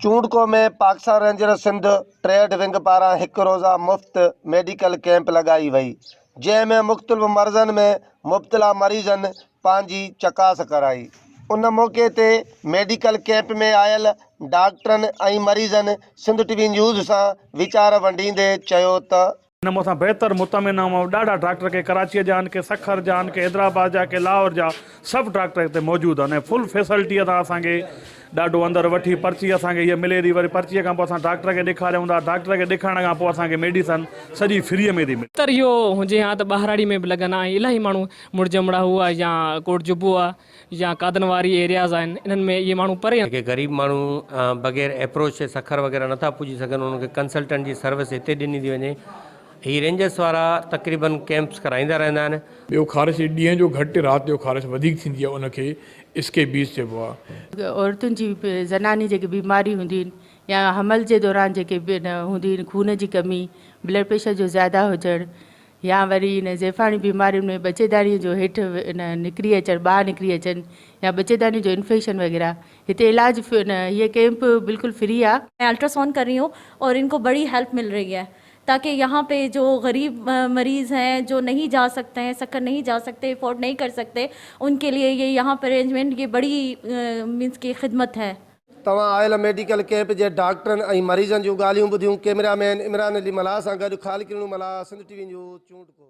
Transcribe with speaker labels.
Speaker 1: Chondko ۾ Pakistan Rangers Sindh trade wing پاران هڪ روزه مفت ميڊيڪل ڪئمپ لڳائي وئي، جنهن ۾ مختلف مرضن ۾ مبتلا مريضن پنهنجي چڪاس ڪرائي. ان موقعي تي ميڊيڪل ڪئمپ ۾ آيل ڊاڪٽرن ۽ مريضن سنڌ ٽي وي نيوز سان ويچار ونڊيندي چيو ته.
Speaker 2: ان مان اسان بهتر مطمئن آهيون. ڏاڍا ڊاڪٽر ڪي ڪراچيء جا آهن، ڪي سکر جا آهن، ڪي حيدرآباد جا، ڪي لاهور جا، سڀ ڊاڪٽر هتي موجود آهن ۽ فل فيسلٽيء سان اسان کي ڏاڍو اندر وٺي پرچي اسان کي هيء ملي ٿي، وري پرچيء کان پوء اسان ڊاڪٽر کي ڏيکاريون ٿا، ڊاڪٽر کي ڏيکارڻ کان پوء اسان کي ميڊيسن سڄي فريء ۾ ٿي ملي.
Speaker 3: تر اهو هجي ها ته ٻهراڙي ۾ به لڳن ها ۽ الاهي ماڻهو مڙجمڙا هئا يا ڪوٽ جبو آ يا قادن واري ايرياز آهن انهن ۾ اهي ماڻهو پري.
Speaker 4: جيڪي غريب ماڻهو بغير ايپروچ جي سکر وغيره نٿا پڄي سگهن انهن کي ڪنسلٽنٽ جي سروس هتي ڏني ٿي وڃي. هي رينجرس وارا تقريبن ڪيمپس ڪرائيندا رهندا آهن.
Speaker 5: ٻيو خارش ڏينهن جو گهٽ رات جو خارش وڌيڪ ٿيندي آهي ان کي اسڪيبيز چئبو آهي.
Speaker 6: عورتن جي زناني جيڪي بيماريون هونديون آهن يا حمل جي دوران جيڪي به هونديون آهن خون جي ڪمي بلڊ پريشر جو زياده هجڻ يا وري ان زيفاڻي بيمارين ۾ ٻچيداني جو هيٺ ان نڪري اچڻ ٻاهر نڪري اچن يا ٻچيداني جو انفيڪشن وغيره هتي علاج ان هيء ڪيمپ بلڪل فري آ.
Speaker 7: मैं अल्ट्रासाउंड कर रही हूँ और इनको बड़ी हेल्प मिल रही है ताकि यहाँ पे जो गरीब मरीज़ हैं जो नहीं जा सकते हैं सखर नहीं जा सकते अफोर्ड नहीं कर सकते उनके लिए ये यहाँ पर अरेंजमेंट ये बड़ी मीन्स की खिदमत है।
Speaker 1: توهان آيل ميڊيڪل ڪئمپ جي ڊاڪٽرن ۽ مريضن جون ڳالهيون ٻڌيون، ڪئميرا مين عمران علي ملاح سان گڏ Khaliq Rino Mallah, Sindh T V news, Chondko.